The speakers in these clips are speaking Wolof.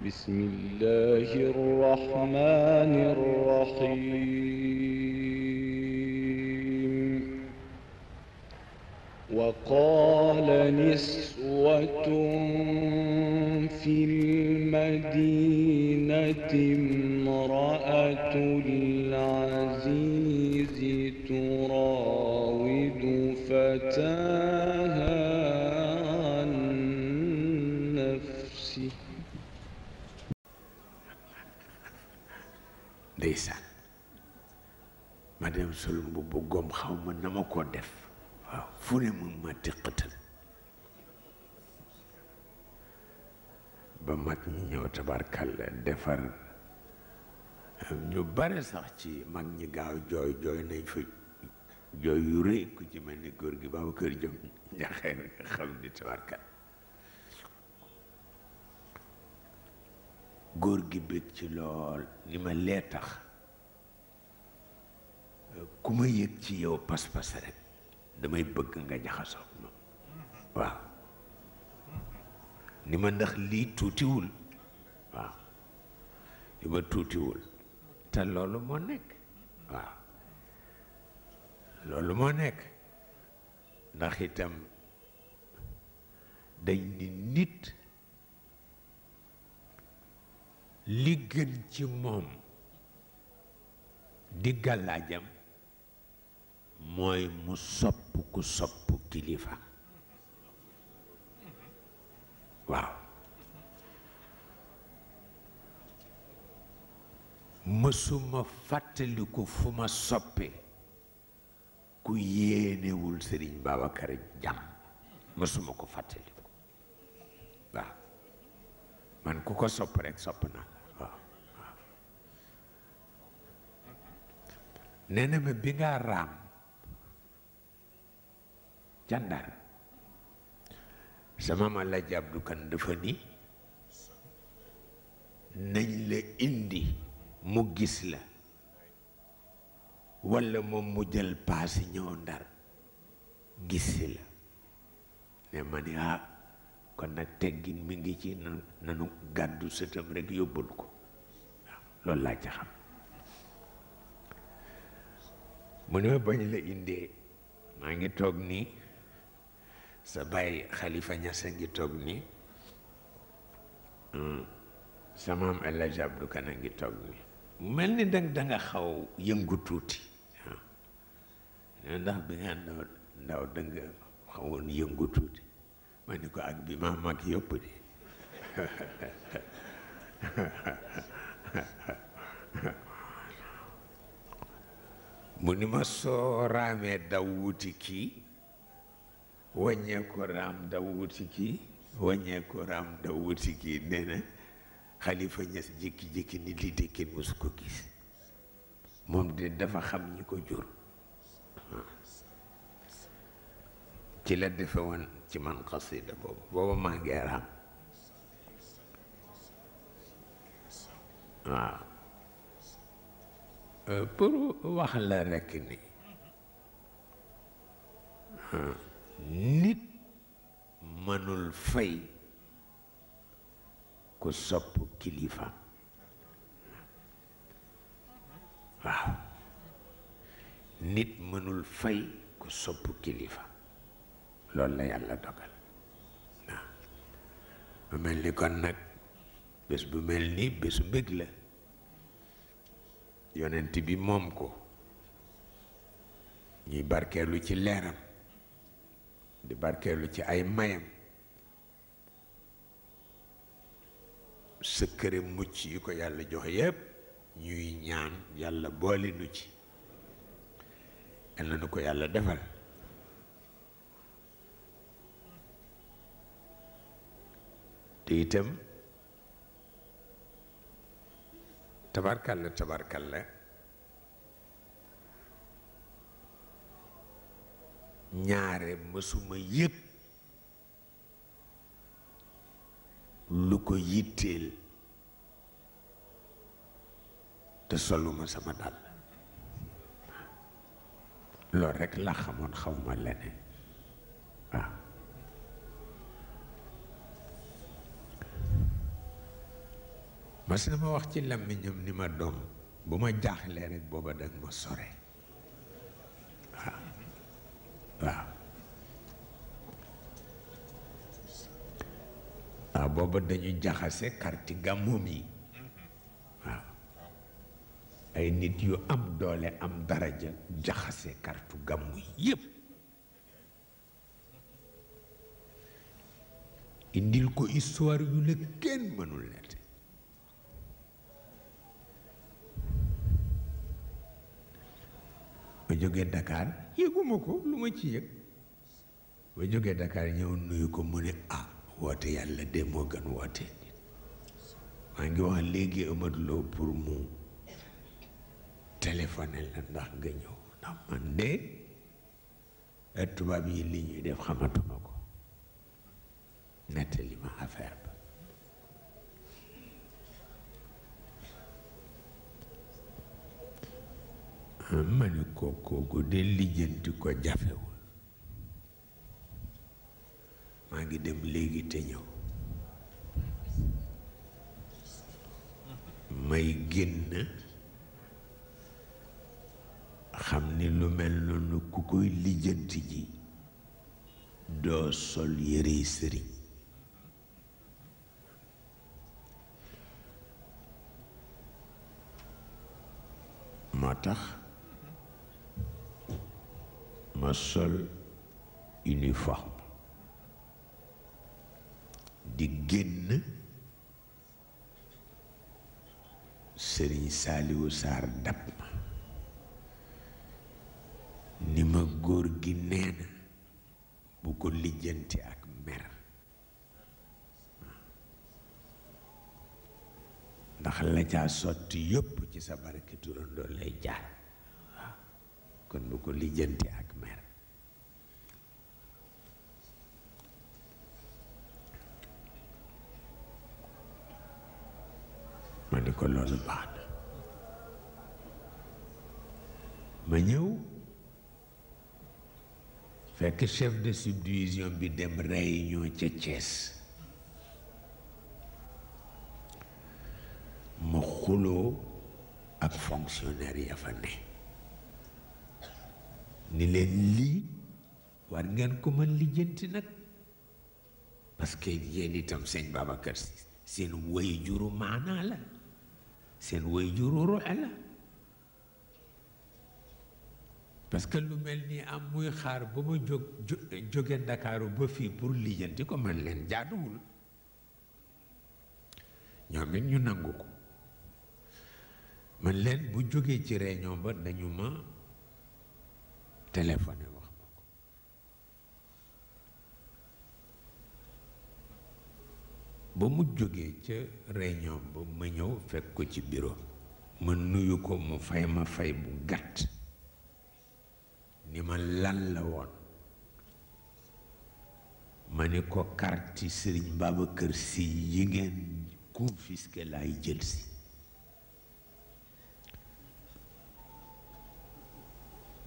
بسم الله الرحمن الرحيم وقال نسوة في المدينة امرأة العزيز تراود فتاها عن نفسه ndeysaan ma dem sol mbubb gom xaw ma na ma ko def waaw fu ne mu ma tiqatal ba mag ñi ñëw tabarkalla defar ñu bare sax ci mag ñi gaaw jooy nañ fa jooy yu rëy ku ci mel ni góor gi Babacar Jom njaxeer nga xam ni tabarkalla góor gi bég ci lool ni ma lee tax ku ma yëg ci yow pas-pas rek damay bëgg nga jaxasoo ma waaw ni ma ndax lii tuutiwul waaw li ma tuutiwul te loolu moo nekk waaw loolu moo nekk ndax itam dañ ni nit li gën ci moom di gàllaajam mooy mu sopp ku sopp kilifa waaw mësuma fàttaliku fu ma soppe ku yéenewul Sëriñ Babacar jàmm mësuma ko fàttaliku waaw man ku ko sopp rek sopp naa la waaw nee na ma bi nga raam ca Ndar sama ma la jàbdu kan dafa ni nañ la indi mu gis la walla moom mu jël paasi ñëw Ndar gis si la ne ma ni kon nag teggin mi ngi ci nanu gàddu sëtam rek yóbbul ko waaw loolu laa ci xam mu ne ma bañ la indee maa ngi toog nii sa baay Xalifa Ñas a ngi toog nii sa maam El Hadj Abdou Kan a ngi toog nii mel ni danga xaw yëngu tuuti waaw ndax bi nga ndaw danga xawoon yëngu tuuti ma ni ko ak bi ma mag yëpp de mu ni ma soo raamee daw wuti kii wàññeeku raam daw wuti kii wàññeeku raam daw wuti kii nee na Xalifa Ñas jékki-jékki ni lii de kenn mësu ko gis moom de dafa xam ñi ko jur ci la defe woon ci man xasida boobu maa ngi raam waaw pour wax la rekk ni nit mënul fay ku sopp kilifa waaw nit mënul fay ku sopp kilifa loolu la yàlla dogal waaw mu mel ni kon nag bés bu mel ni bésu mbég la yonent bi moom ko ñuy barkeelu ci leeram di barkeelu ci ay mayam sëkkëre mucc yi ko yàlla jox yépp ñuy ñaan yàlla boole nu ci yàlla na ko yàlla defal te itam tabarkalla ñaare mësuma yëg lu ko yitteel te soluma sama dàll loolu rekk la xamoon xawma leneen waaw mas na ma wax ci làmmiñam ni ma doom bu ma jaaxlee rek booba dag ma sore waaw waaw waaw booba dañu jaxase karti gàmmoom yi waaw ay nit yu am doole am daraja jaxase kartu gàmmu yépp indil ko histoire yu la kenn mënul nett ma jógee Dakar yëguma ko lu ma ci yëg ma jógee Dakar ñëw nuyu ko mu ne ah woote yàlla de moo gën woote nit maa ngi wax léegi Amadou Lo pour mu téléphoné la ndax nga ñëw ndax man de tubaab yi li ñuy def xamatuma ko nettali ma affaire ba ma ni ko kooku de lijjanti ko jafewul maa ngi dem léegi te ñëw may génn xam ni lu mel noonu ku koy lijjanti ji doo sol yére sëriñ moo tax ma sol uniforme di génn Sëriñ Saaliwu Saar dab ma ni ma góor gi neena bu ko lijjanti ak mer ndax la caa sotti yépp ci sa barke turandoo lay jaar waaw kon bu ko lijjanti ak mer ma ni ko loolu baax na ma ñëw fekk chef de subdivision bi dem réunion ca Thiès ma xuloo ak fonctionnaire ya fa ne ni leen lii war ngeen ko mën lijjanti nag parce que yéen itam sëñ Babacar Si seen way juru maanaa la seen way juru ruux la parce que lu mel ni am muy xaar ba ma jóge Ndakaaru ba fii pour lijjanti ko man leen jaaduwul ñoom it ñu nangu ko man leen bu jógee ci réunion ba dañu ma téléphoné wax ma ko ba mu jógee ca réunion ba ma ñëw fekk ko ci bureau ma nuyu ko mu fay ma fay bu gàtt ni ma lan la woon ma ni ko karti Sëriñ Babacar Si yi ngeen confisqué laay jël si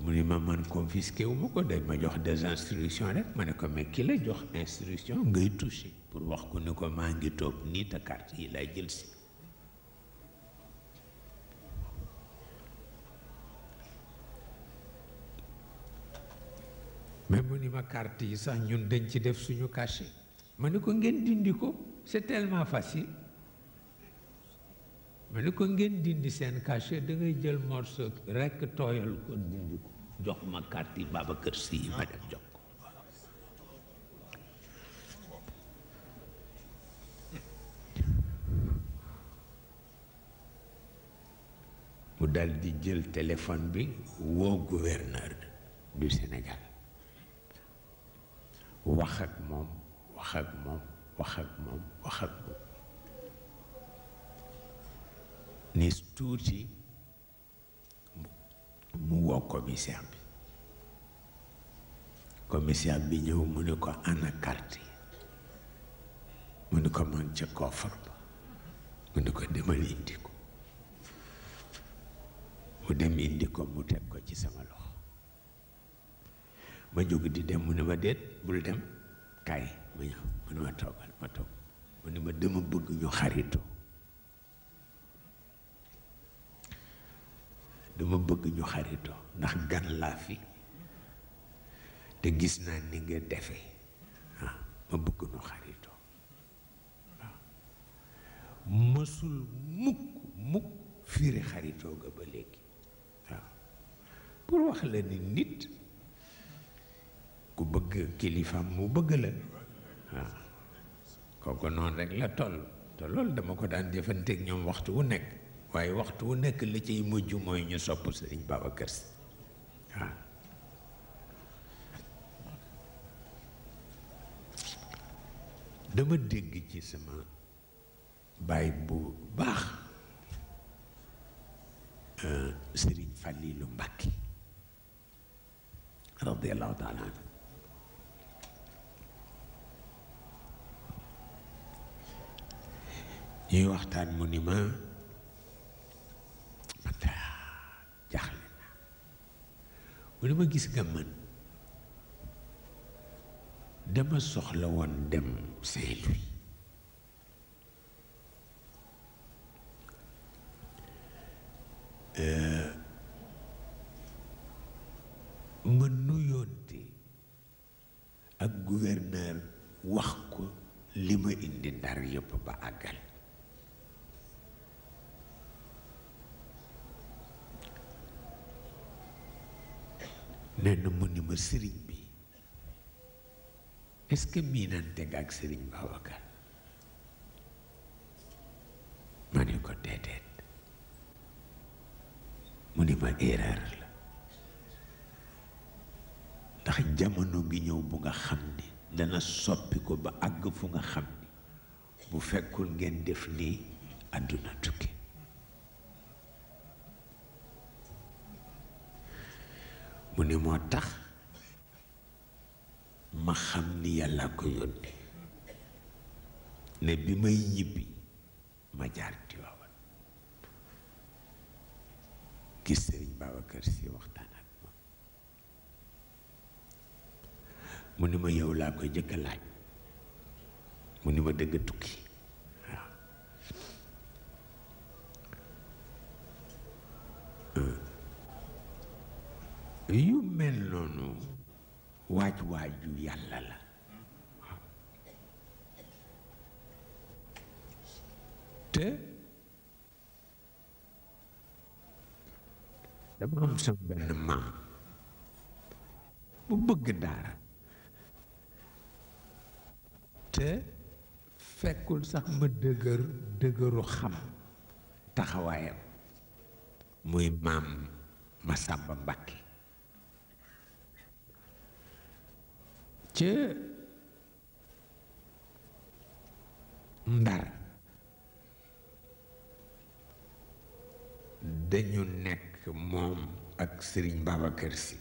mu ni ma man confisqué wu ma ko day ma jox des instructions rek ma ne ko mais ki la jox instruction ngay touché pour wax ko ni ko maa ngi toog nii te carte yi laay jël si mais mu ni ma carte yi sax ñun dañ ci def suñu cachet ma ni ko ngeen dindi ko c'est tellement facile ma ni ko ngeen dindi seen cachet da ngay jël morceau rekk tooyal ko dindi ko jox ma carte yi Babacar Si yi ma dem jox ko mu dal di jël téléphone bi woo gouverneur du Sénégal wax ak moom wax ak moom wax ak moom wax ak moom ni tuuti mu woo commissaire bi ñëw mu ni ko ana carte yi mu ni ko man ca coffre ba mu ni ko demal indi ko mu dem indi ko mu teg ko ci sama loxo ma jóg di dem mu ne ma déet bul dem kaay ma ñëw mu ne ma toogal ma toog mu ne ma dama bëgg ñu xaritoo dama bëgg ñu xaritoo ndax gan laa fi te gis naa ni nga defee waaw ma bëgg ñu xaritoo waaw mësul mukk mukk fiiri xaritoo ga ba léegi waaw pour wax la ni nit ku bëgg kilifaam mu bëgg la waaw kooku noonu rek la toll te loolu dama ko daan jëfanteeg ñoom waxtu wu nekk waaye waxtu wu nekk la ciy mujj mooy ñu sopp Sëriñ Babacar Si waaw dama dégg ci sama baay bu baax Sëriñ Fàllilu Mbàkke radiyallahu taala anhu ñuy waxtaan mu ni ma jaaxle naa mu ni ma gis nga man dama soxla woon dem Saint-Louis ma nuyoonte ak gouverneur wax ko li ma indi Ndar yëpp ba àggal nee na mu ni ma sëriñ bi est-ce que miinante nga ak sëriñ Babacar ma ne ko déedéet mu ni ma erreur la ndax jamono ngi ñëw bu nga xam ni dana soppi ko ba àgg fu nga xam ni bu fekkul ngeen def nii àdduna tukki mu ne moo tax ma xam ni yàlla ko yónni ne bi may ñibbi ma jaar Tiwaawan gis Sëriñ Babacar Si waxtaan ak moom mu ni ma yow laa koy jëkk a laaj mu ni ma dëgg tukki waaw yu mel noonu waaju yàlla la te dama am sama benn maam bu bëgg daara te fekkul sax ma dëgëru xam taxawaayam muy maam Masamba Mbàkke ca Ndar dañu nekk moom ak Sëriñ Babacar Si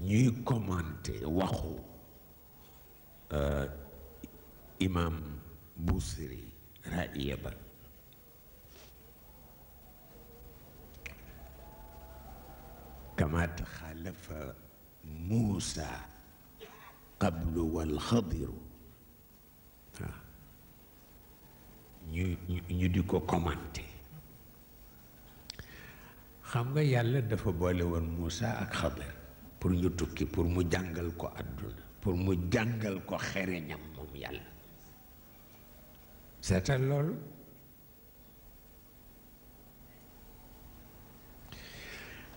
ñuy commenter waxu imam Busiri ra'iya ba kama taxaalafa Muusa qablu wal Xadiru waaw ñu di ko commenté xam nga yàlla dafa boole woon Muusa ak Xadir pour ñu tukki pour mu jàngal ko àdduna pour mu jàngal ko xereñam moom yàlla seetal loolu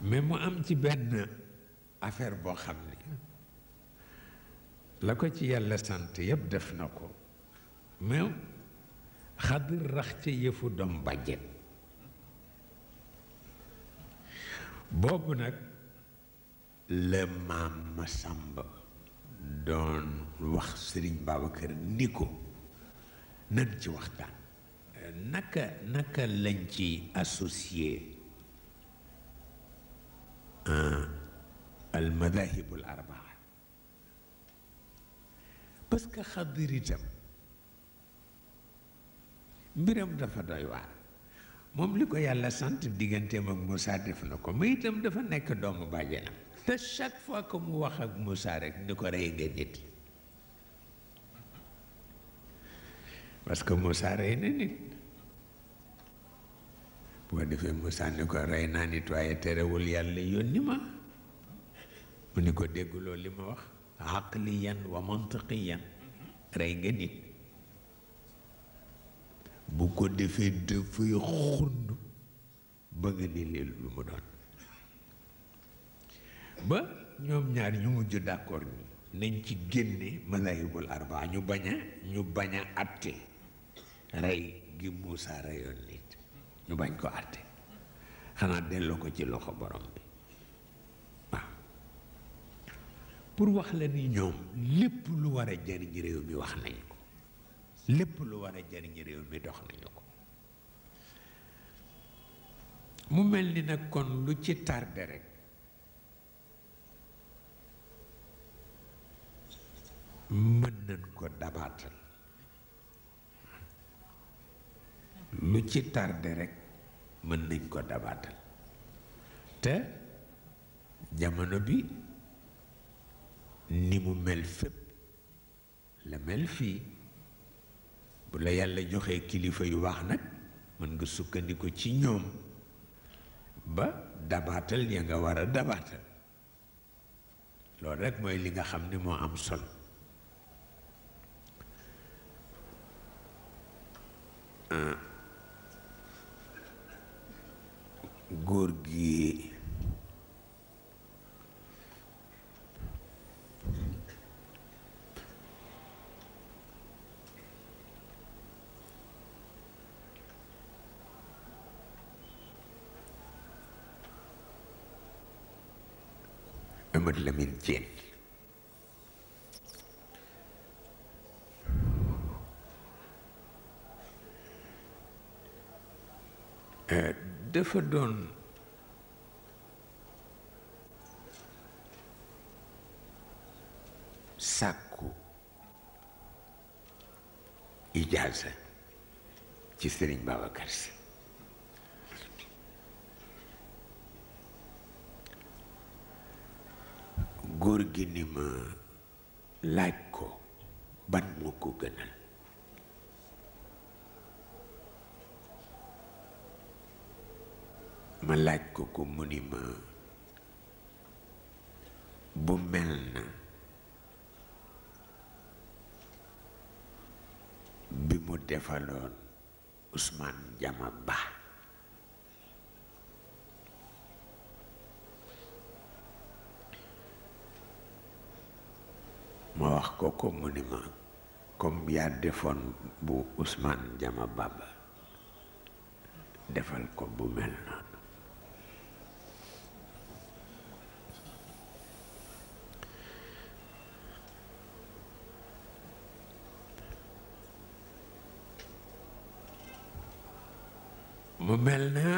mais mu am ci benn affaire boo xam ne la ko ci yàlla sant yëpp def na ko mais Xadir rax ca yëfu doom bàjjen boobu nag la maam Masamba doon wax Sëriñ Babacar ni ko nan ci waxtaan naka lañ ci associé al madahibul arbaa parce que Xadir itam mbiram dafa doy waar moom li ko yàlla sant digganteem ak Moussa def na ko mais itam dafa nekk doomu bàjjenam te chaque fois que mu wax ak Moussa rek ni ko rey nga nit parce que Moussa rey na nit boo defee mu sànni ko rey naa nit waaye terewul yàlla yónni ma mu ni ko dégguloo li ma wax aqliyan wa mantiqiyan rey nga nit bu ko defee dafay xund ba nga ni lii lu mu doon ba ñoom ñaar ñu mujj d'accord ni nañ ci génne malaahibul arbaa ñu bañ a atte rey gi Muusaa reyoon nit ñu bañ ko atte xanaa delloo ko ci loxo borom bi waaw pour wax la ni ñoom lépp lu war a jariñ réew mi wax nañ ko lépp lu war a jariñ réew mi dox nañu ko mu mel ni nag kon lu ci tardé rek mën nañ ko dabaatal lu ci tardé rek mën nañ ko dabaatal te jamono bi ni mu mel fépp la mel fii bu la yàlla joxee kilifa yu baax nag mën nga sukkandiku ci ñoom ba dabaatal ya nga war a dabaatal loolu rek mooy li nga xam ni moo am solo góor gi Amadou Lamine Diène dafa doon sàkku ijaaza ci Sëriñ Babacar Si góor gi ni ma laaj ko ban moo ko gënal ma laaj ko ko mu ni ma bu mel na bi mu defaloon Ousmane Jama Ba ma wax ko mu ni ma comme yaa defoon bu Ousmane Jama Ba ba defal ko bu mel noonu mu mel na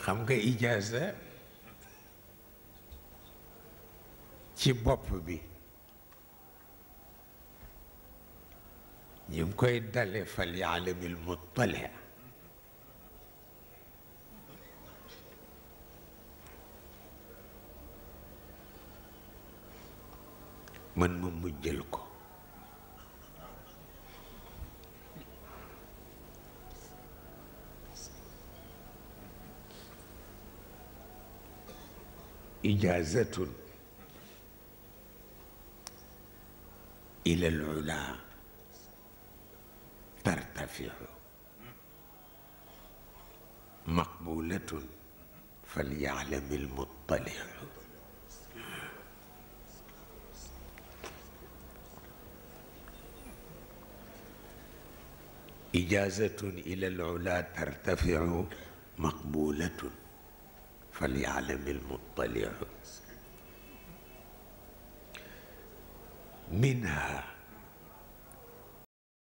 xam nga ijaaza ci bopp bi ñu ngi koy dale fal yaalamil muttali man ma mujjël ko إجازة إلى العلا ترتفع مقبولة فليعلم المطلع ijazatun ila al-ula tartafiu maqbulatun falya'lam al-muttali'u minha